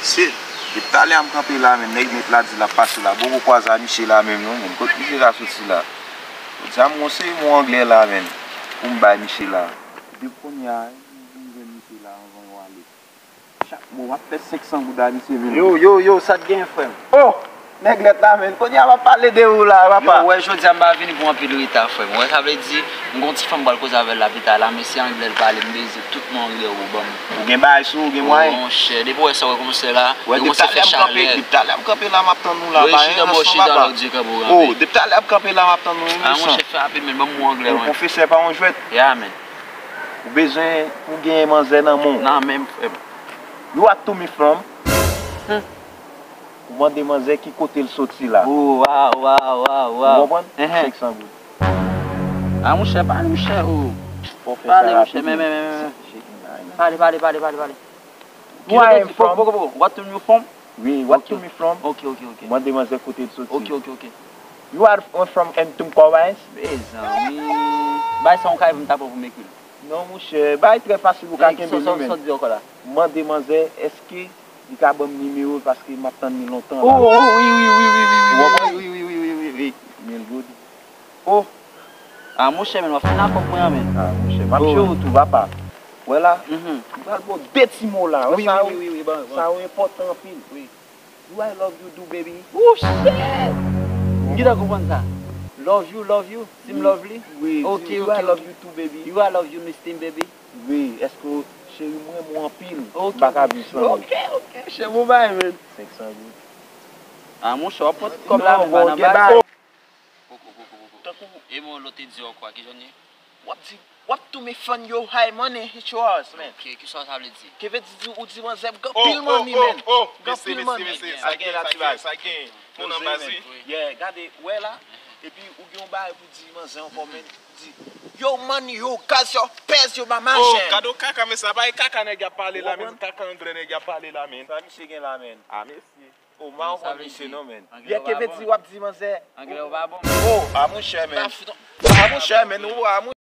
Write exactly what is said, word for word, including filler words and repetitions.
Se, depi talè a m kanpe la, menm nèg nèt la di l ap pase la. Poko kwaze a misye la menm non, menm. Kot misye ka soti la? Jodi a m gon seri mo anglè la, menm, pou m bay misye la. Depi kounye a, m vin jwenn misye la anvan yo ale. Chak mwa, w ap fè senk san goud a misye, menm. Yo, yo, yo, sa k gen, frè m? Oh! Nèg nèt la, menm. Kounye a, m ap pale de ou la, papa. Yo, w wè, jodi a, m pa vini pou anpil reta, frè m. W wè, sa vle di, m gon ti fanm m pral koze avè l la pita la, men se anglè l pale, m bezwen tout mo anglè ou ban m. Ou gen bagay sou ou, ou gen mwayen? Oh, monchè, depi w wè sa, w wè kòman se la, yo kòmanse fè chalè. Depi talè a m kanpe la, m ap tann ou la, pa yon leson, papa. Oh, depi talè a m kanpe la, m ap tann ou, yon leson. Ah, monchè, fè rapid, men, ban m mo anglè, man. Pwofesè pa yon jwèt. Yeah, man. Ou bezwen pou genyen manzè nan men w. Nan men m, frè m. You are to me from. Hmm. Ou mande manzè ki kote l soti la. Oh, wow, wow, wow, wow. Ou konprann? Ehe. Senk san goud. Ah, monchè, pale, monchè, oh. Pale, monchè, men, men, men, men. Pale, pale, pale, pale, pale. Ki kote w soti? Poko, poko, poko. What to me from? Wi, what to me from? Ok, ok, ok. Ou mande manzè kote l soti. Ok, ok, ok. You are from Antum Kowais? Mezanmi. Bay sa yon kay pou m ta pran pou m ekri l. Non, monchè, bagay trè fasil, ou ka kenbe li menm. Sa w di ankò la? Mande manzè, èske li ka ban m nimewo l, paske m ap tann li lontan la. Oh, oh, wi, wi, wi. Ou konprann? Wi, wi, wi, wi, wi, wi. Mil goud. Oh! Ah, monchè, men, w ap fin ak kòb mwen an, men. Ah, monchè, m ap jere w tou, papa. Wè la? Mhm. M pral ba w de ti mo la. Wi, wi, wi, wi, wi, ban, ban. Sa yo enpòtan anpil. Wi. Do I love you do, baby? Oh, shit! M gentan konprann sa. Love you, love you. Sim love li? Wi, ok, di, do I love you too, baby? You, I love you, miss Tim, baby. Wi, èske w, cheri, m renmen w anpil. Ok, m pa ka viv san ou. Ok, ok, chè, bon bagay, man. Senk san goud. Ah, monchè, w ap pran tout kòb la, men, madanm, bagay sa. Poko, poko, poko. Tankou e men lòt te di ankò, ki jan l ye? W ap di, w ap tou me fan yo high money, hit yours, man. Ok, kisa sa vle di? Ki vle di, di, ou di manzè m gen anpil money, man. M gen anpil money. Sa gen la, ti baz. Sa gen. Nou nan baz, wi. Yeah, gade, wè la. Epi ou gen yon bagay pou di manzè ankò, man. Di, yo money, yo gaz, yo pèz, yo ba machin. Oh, gade yon kaka, men sa pa e kaka nèg y ap pale la, men kaka anglè nèg y ap pale la, men. Sa misye gen la, man? Ah, mesye. Oh, m pa konprann misye non, man. Yè ke vle di w ap di manzè. Anglè ou pa bon. Oh, a monchè, man. A monchè, man, ou a monchè.